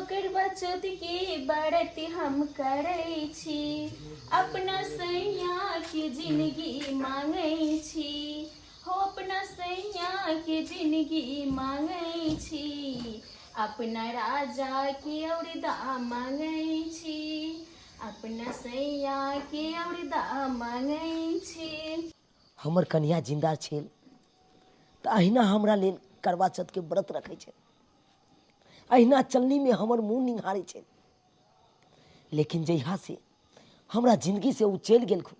करवा चौथ के व्रत हम करै छी, अपना सैया के जिंदगी मांगै छी, हो अपना सैया के जिंदगी मांगै छी, अपना राजा के औरदा मांगै छी, अपना सैया के औरदा मांगै छी। हमर कनिया जिंदा छल तऽ अहिना हमरा लेल करवा चौथके व्रत रखै छै, अहिना चलनीमे हमर मुँह निहारै छै। लेकिन जहियासँ हमरा जिन्दगीसँ ओ चलि गेलखुन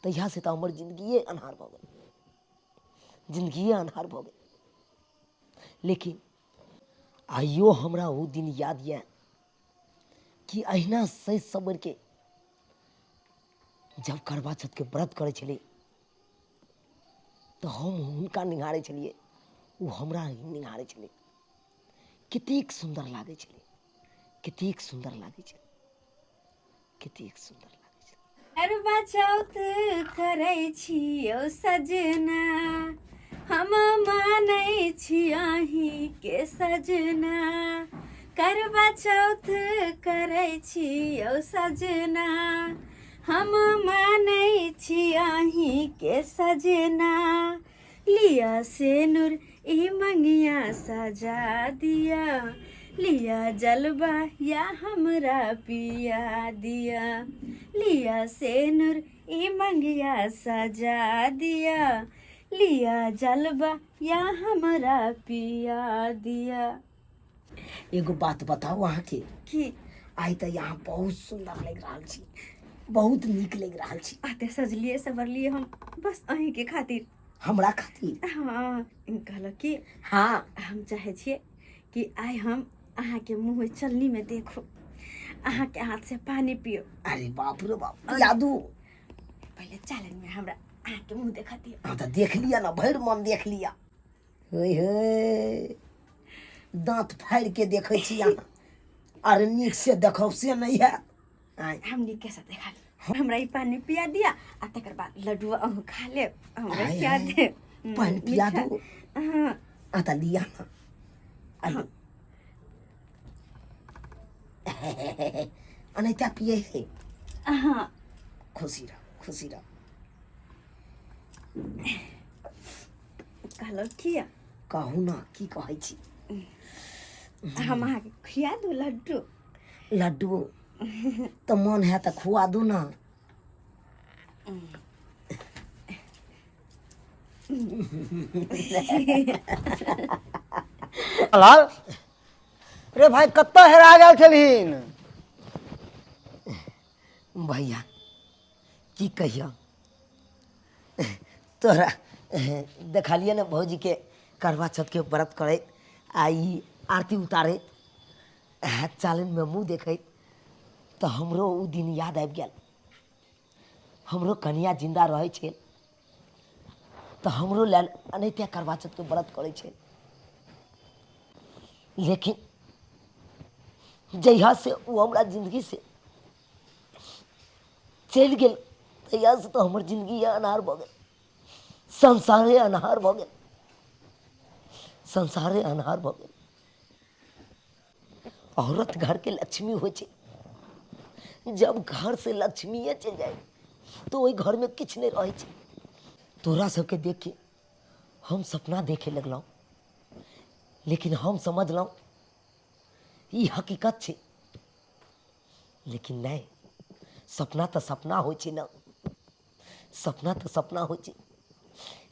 तहियासँ तऽ हमर जिन्दगिए अन्हार भऽ गेल, जिन्दगिए अन्हार भऽ गेल। लेकिन आइयो हमरा ओ दिन याद यऽ कि अहिना सजि संवरिके जब करवा चौथके व्रत करै छलियै तऽ हम हुनका निहारै छलियै, ओ हमरा निहारै छलै। कतेक सुन्दर लागै छलै, कतेक सुन्दर लागै छलै, कतेक सुन्दर लागै छलै। करवा चौथ करै छियौ सजना, हम मानै छी अहीँके सजना। करवा चौथ करै छियौ सजना, हम मानै छी अहीँके सजना। लिया सेनुर ई मंगिया सजा दिया, लिया जलवा या हमरा पिया दिया। लिया सेनुर ई मंगिया सजा दिया, लिया जलवा या हमरा पिया दिया। एगो बात बताउ अहाँके? की? आइ तऽ यहाँ बहुत सुन्दर लागि रहल छी, बहुत नीक लागि रहल छी। आते सजलिए सवरलिए हम बस अहीं के खातिर। हमरा खातिर? हाँ, कहलक कि हाँ, हम चाहे छियै कि आइ हम अहाँके मुँह चलनी में देखू, अहाँके हाथ से पानी पियो। अरे बाप रे बाप, पिया दू। पहले चालन में हमरा अहाँके मुँह देखा दियौ। हाँ तऽ देख लिअ ने, भरि मन देख लिअ। हे हे, दाँत फाड़ि के देखै छी अहाँ, अरे नीक से देखब से नहि हैत। आँय। हम नीके से देखा लेब। हमरा ई पानी पिया दिया आ तकर बाद लड्डू अहूँ खा लेब, हमरा आय, खिया आय। देब। पानि पिया मीठा। दू। हाँ। आ तऽ लिअ ने। आ एनाहिते पियै है। हाँ। खुशी रह, खुशी रह। कहलहुँ किया? कहू ने, की कहै छी? हम अहाँके खिया दू लड्डू? लड्डू तऽ मन है तऽ खुआ दू ने। लाल रे भाई, कतऽ हेरा गेल छलहिन? भैया की कहियो, तोरा देखलियै ने भौजीके करवा चौथके व्रत करैत आ ई आरती उतारैत, चालनिमे मुँह देखैत, तऽ हमरो ओ दिन याद आबि गेल। हमरो कनिया जिन्दा रहै छै तऽ हमरो लेल एनाहिते करवा चौथके व्रत करै छै। लेकिन जहियासँ ओ हमरा जिन्दगीसँ चलि गेल तहियासँ तऽ हमर जिन्दगी अन्हार भऽ गेल, संसारे अन्हार भऽ गेल, संसारे अन्हार भऽ गेल। औरत घरके लक्ष्मी होइ छै, जब घर से लक्ष्मीए चलि जाइ तऽ ओहि घरमे किछु नहि रहै छै। तोरा सबके देख के हम सपना देखे लगलहुँ, लेकिन हम समझलहुँ ई हकीकत छै, लेकिन नहि, सपना तऽ सपना होइ छै ने, सपना तऽ सपना होइ छै।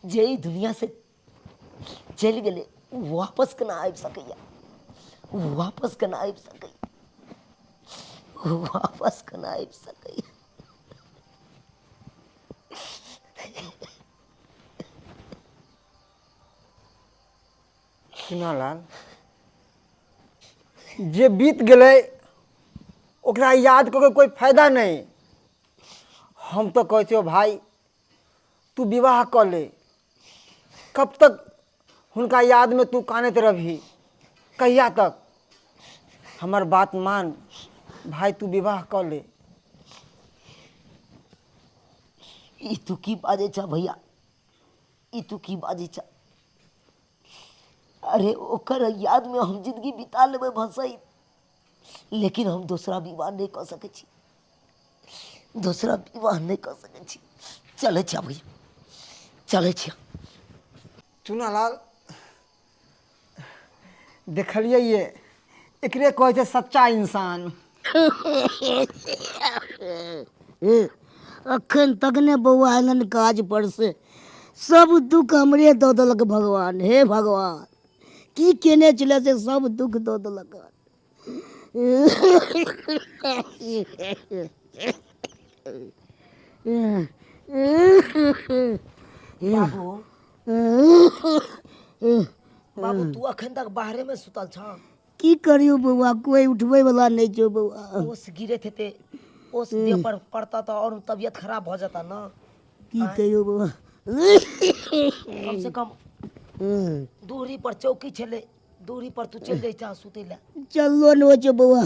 जे ई दुनियासँ चलि गेलै ओ वापस केना आबि सकैए? ओ वापस केना आबि सकैए? ओ वापस केना आबि सकैए? चुनालाल, जे बीत गेलै ओकरा याद कऽ के कोइ फायदा नहि। हम तऽ कहै छियौ भाय, तू विवाह कऽ ले। कब तक हुनका यादमे तू कानैत रहबही? कहिया तक? हमर बात मान भाय, तू विवाह कऽ ले। ई तू की बाजै छह भैया? ई तू की बाजै छह? अरे ओकर यादमे हम जिंदगी बिता लेबै भसैत, लेकिन हम दोसरा विवाह नहि कऽ सकै छी, दोसरा विवाह नहि कऽ सकै छी। चलै छी भैया, चलै छी। चुनालाल देखलियै ये, एकरे कहै छै सच्चा इंसान। अखन तक ने बौआ एलन काज पर से सब दुख हमरे दऽ देलक भगवान। हे भगवान, की केने छलै से सब दुख दऽ देलक। बाबू, बाबू, तू अखन तक बाहरे में सुतल छ? की करियौ बौआ, कोई उठबै वाला नहि छौ बौआ। ओस गिरैत हेतै, ओस देह पर पड़ता तऽ और तबियत खराब भऽ जेता न। की कहियौ बौआ, कम से कम दूरी पर चौकी छलै, दूरी पर तू चलि जैता सुतै लए। चललो नहि होइ छै बौआ,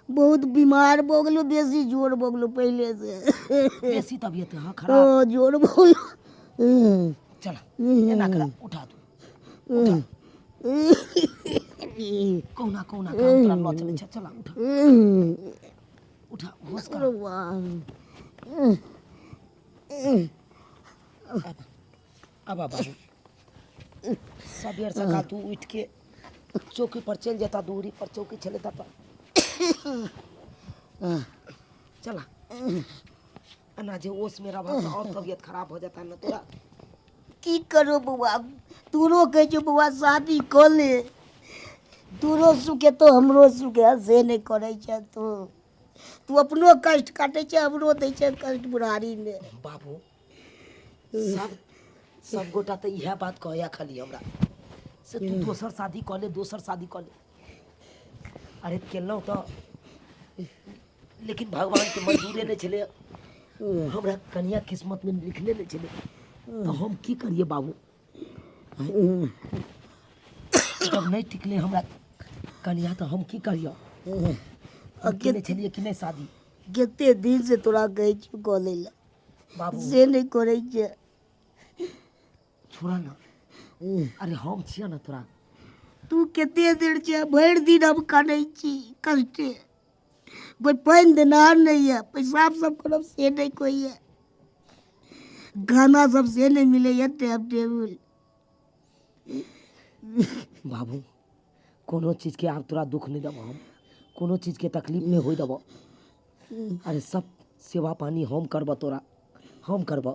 बहुत बीमार भऽ गेलौ, बेसी जोर भऽ गेलौ पहिले से। बेसी तबियत है? हाँ, खराब। हँ, जोर भऽ गेलौ। चल, एना करा, उठा तू, उठा। कहुना कहुना काम तोरा लऽ चलै छै। चला, उठा उठा, होश कर। आबा बाबू, सबेर सकाल तू उठि के चौकी पर चलि जेता, दूरी पर चौकी छलै ततऽ। चला, एना जे ओस में रहबा तऽ और तबियत खराब हो जाता न तोरा। की करू बौआ, तोरो कहै छौ बौआ शादी कऽ ले, तोरो सुख हेतौ हमरो सुख हेतौ, से नहि करै छै तू। तू अपनो कष्ट काटै छै, हमरो दै छै कष्ट बुढ़ारीमे। बाबू, सब सब गोटा तऽ इएह बात कहैया खाली हमरा से, तू दोसर शादी कऽ ले, दोसर शादी कऽ ले। अरे केलहुँ तऽ, लेकिन भगवानके मंजूरे नहि छलै, हमरा कनिया किस्मतमे लिखले नहि छलै, तऽ हम की करियै बाबू? जब नहि टिकलै हमरा कनिया तऽ हम की करियै? हम केने छलियै कि नहि शादी? कते दिन से तोरा कहै छियौ कऽ लै लए बाबू, से नहि करै छै। छोड़ा ना, अरे हम छियै ने तोरा। तू कते देर छै, भरि दिन हम कनै छी कष्टे, कोइ पानि देनहार नहि यऽ, पेशाब सब करब से नहि कोइ यऽ, खाना सब से नहि मिलैए टाइम टेबुल। बाबू, कोनो चीजके आब तोरा दुख नहि देबऽ हम, कोनो चीजके तकलीफ नहि होइ देबऽ। अरे सब सेवा पानी हम करबऽ तोरा, हम करबऽ।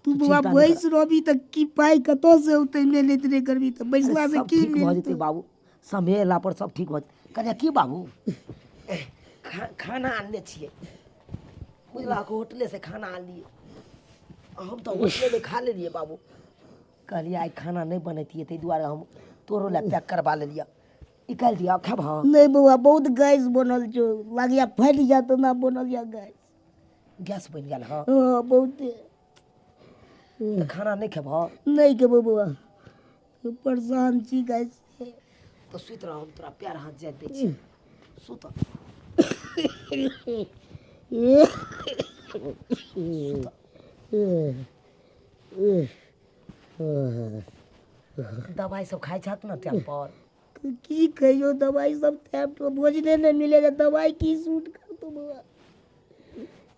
तू तू बौआ चिंता नहि बैस रहबी तऽ की पाइ कतऽसँ औतै? मेहनति नहि करबी तऽ अरे बैसलासँ सब की ठीक भऽ जेतै मिलतौ? बाबू, समय अयला पर सब ठीक भऽ जेतै। कहलियै की बाबू, खाना आनने छियै, बुझलहक? होटलेसँ खाना आनलियै हम तऽ, होटलेमे खा लेलियै बाबू। कहलियै आइ खाना नहि बनैतियै, ताहि दुआरे हम तोरो लए पैक करबा लेलियै। निकालि दिअ, खेबह? नहि बौआ, बहुत गैस बनल छौ, लागैया फाटि जायत ओना बनल यऽ गैस। गैस बनि गेल? हँ। हँ, बहुते। तऽ खाना नहि खेबह? नहि खेबौ बौआ, परेशान छी गैस से। तऽ सुति रह, हम तोरा पैर हाथ जाइत दै छी, सुत। दबाइ सब खाइ छहक ने टाइम पर? की कहियौ, दबाइ सब टाइम पर भोजने नहि मिले छै, दबाइ की सूट करतौ बौआ?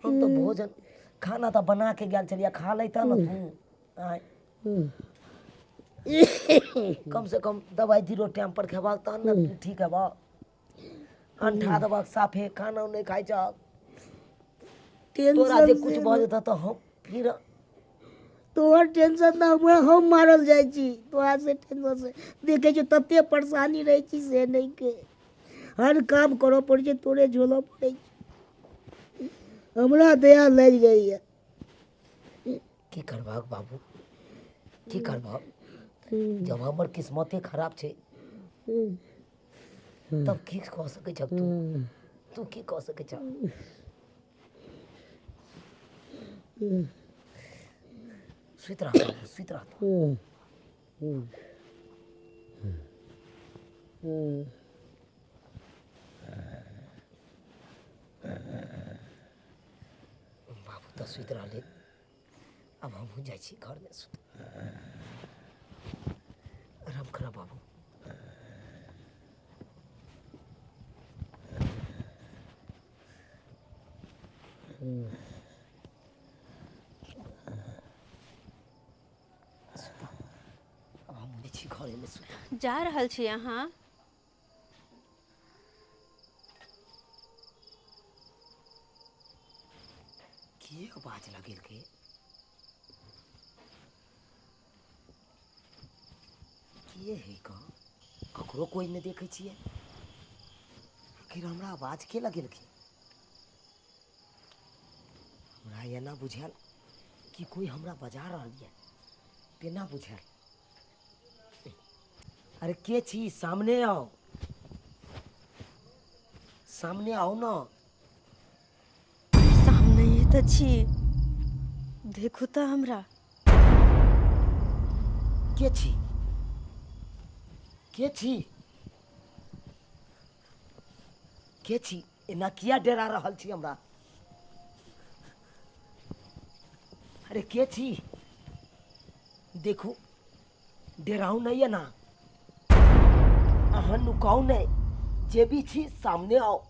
हम तऽ भोजन खाना तऽ बना के गेल छलियै, खा लैतह ने तू। आँय, कम से कम दबाइ जीरो टाइम पर खेबहक तहन ने तू ठीक हेबह। अंठा देबहक साफे, खाना नहि खाइ छहक। तोरा जे टेंशन कुछ से भऽ जेतह तऽ हम फिर तोहर टेंशन तऽ हम मारल जाइ छी तोरा से टेंशन से। देखै छियौ तते परेशानी रहै छी से नहि के हर काम करऽ पड़ै छै, तोरे झोलऽ पड़ै छै, हमरा दया लागि जाइए। की करबहक बाबू, की करबहक? जब हमर किस्मते खराब छै तब की कऽ सकै छह तू? तू की कऽ सकै छह? सुति रह बाबू, सुति रह तू। बाबू तऽ सुति रहलै, आब हमहूँ जाइ छी घरमे सुत। आराम करऽ बाबू। आब हम जाइ छी घरेमे सुतब। जा रहल छी अहाँ? की आवाज लगेलकै? के है क? ककरो कोइ नहि देखै छियै। आखिर हमरा आवाज के लगेलकै? हमरा एना बुझायल कि कोइ हमरा बजा रहल यऽ, तेना बुझायल। अरे के छी? सामने आउ, सामने आउ न। सामने तऽ छी, देखू तऽ हमरा। के छी? के छी? के छी? एना किया डरा रहल छी हमरा? अरे के छी? देखू, डराउ नहीं एना। अहाँ नुकाउ नहीं, जे भी छी सामने आओ,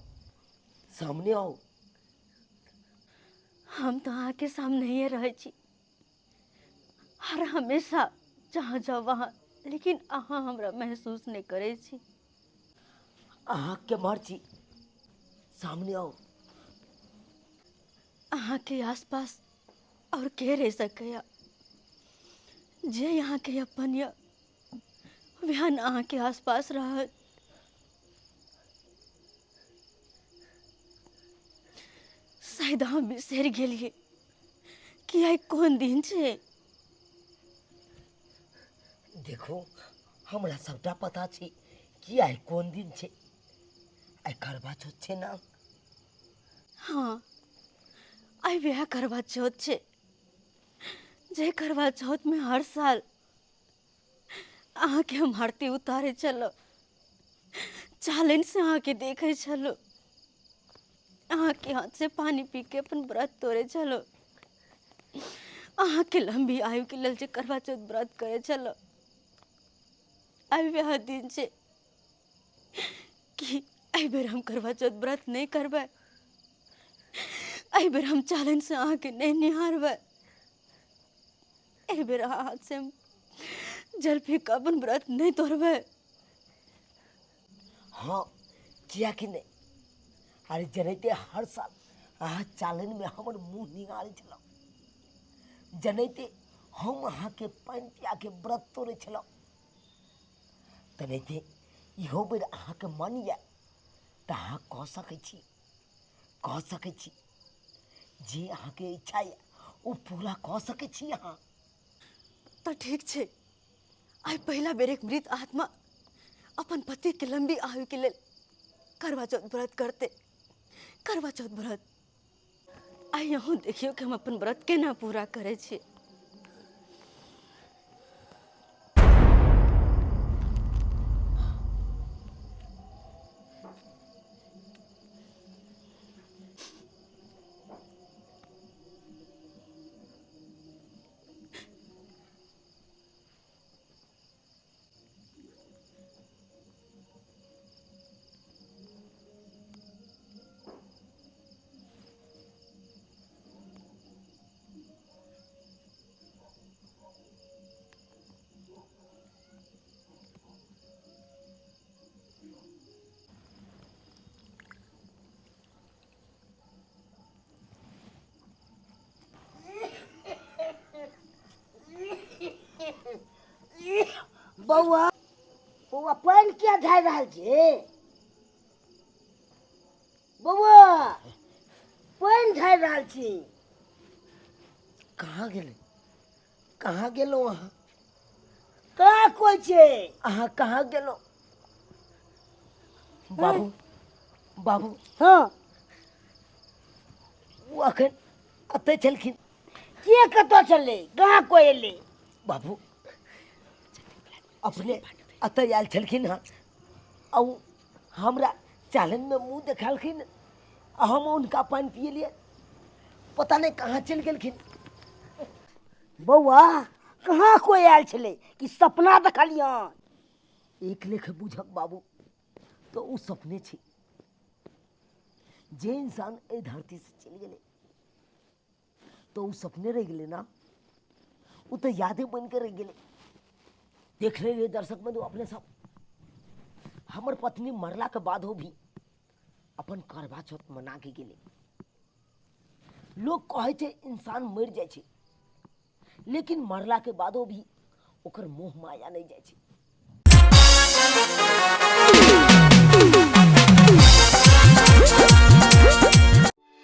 सामने आओ। हम तऽ अहाँके सामनेहे रहै छी हर हमेशा, जहाँ जाउ वहाँ, लेकिन अहाँ हमरा महसूस नहि करै छी। अहाँ केम्हर छी? सामने आउ। अहाँके आसपास आओर के रहि सकैए? जे अहाँके अपन यऽ वएह ने अहाँके आसपास रहत। शायद अहाँ बिसरि गेलियै कि आइ कोन दिन छै। देखू, हमरा सबटा पता छै कि आइ कोन दिन छै। आइ करवा चौथ छै ने? हाँ, आइ वएह करवा चौथ छै जे करवा चौथ में हर साल अहाँके हम आरती उतारै छलहुँ, चालनि से अहाँके देखै छलहुँ, अहाँके हाथ से पानि पी के अपन व्रत तोड़ै छलहुँ, अहाँके लम्बी आयुके लेल जे करवा चौथ व्रत करै छलहुँ। आइ वएह दिन छै कि एहि बेर हम करवा चौथ व्रत नहि करबै, एहि बेर हम चालनि से अहाँके नहि निहारबै, एहि बेर अहाँ हाथ से हम जल फेंक कऽ अपन व्रत नहि तोड़बै। हाँ, किएकि नहि? अरे जनैते हर साल अहाँ चालनिमे हमर मुँह निहारै छलहुँ, जनैते हम अहाँके पानि पियाके व्रत तोड़ै छलहुँ, तेनाहिते इहो बेर अहाँके मन यऽ तऽ अहाँ कऽ सकै छी, कऽ सकै छी। जे अहाँके इच्छा यऽ ओ पूरा कऽ सकै छी अहाँ। तऽ ठीक छै, आइ पहिला बेर एक मृत आत्मा अपन पतिके लम्बी आयुके लेल करवा चौथ व्रत करतै। करवा चौथ व्रत आइ अहूँ देखियौ कि हम अपन व्रत केना पूरा करै छी। बौआ, बौआ, पानि किया झाड़ि रहल छी? बौआ, पानि झाड़ि रहल छी? कहाँ गेलै? कहाँ गेलहुँ अहाँ? कहाँ कोइ छै? अहाँ कहाँ गेलहुँ बाबू? बाबू। हाँ। ओ अखन एतै छलखिन। के कतऽ छलै? कहाँ कोइ एलै? बाबू, अपने एतऽ आयल छलखिन हँ आ ओ हमरा चालनमे मुँह देखेलखिन आ हम हुनका पानि पियेलियै, पता नहि कहाँ चलि गेलखिन। बौआ, कहाँ कोइ आयल छलै कि सपना देखलियन? एक लेखे बुझक बाबू तऽ ओ सपने छै। जे इंसान एहि धरतीसँ चलि गेलै तऽ ओ सपने रहि गेलै ने, ओ तऽ यादे बनि कऽ रहि गेलै। देख लेलियै दर्शक बंधु अपने सब, हमर पत्नी मरलाके बादो भी अपन करवा चौथ मना के गेलै। लोक कहै छै इंसान मरि जाइ छै, लेकिन मरलाके बादो भी ओकर मोह माया नहि जाइ छै।